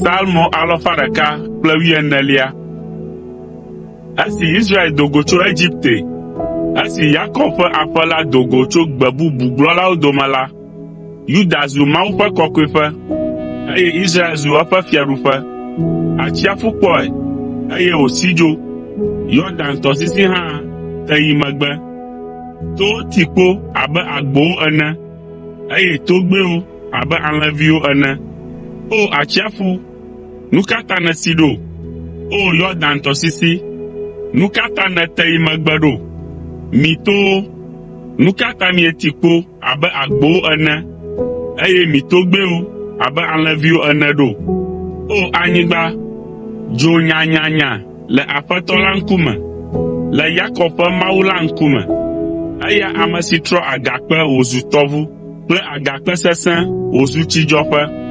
Psalmo alafa ɖeka kple wuienelia. Esi Israel do go tso Egipte, esi Yakob ƒe aƒe la do go tso gbe bubu gblɔlawo dome la, Yuda zu Mawu ƒe kɔkɔeƒe, eye Israel zu eƒe fiaɖuƒe. Atsiaƒu kpɔe, eye wòsi dzo. Yɔdan tɔsisi hã te yi megbe. Towo ti kpo abe agbowo ene, eye togbɛwo abe alẽviwo ene. O atsiaƒu, nu ka ta nèsi ɖo? O Yɔdan tɔsisi, nu ka ta nète yi megbe ɖo? Mi towo, nu ka ta mieti kpo abe agbowo ene, eye mi togbɛwo abe alẽviwo ene ɖo? O anyigba, dzo nyanyanya le Aƒetɔ la ŋkume, le Yakob ƒe Mawu la ŋkume. Eya ame si trɔ agakpe wòzu tɔʋu kple agakpe sesẽ wòzu tsidzɔƒe.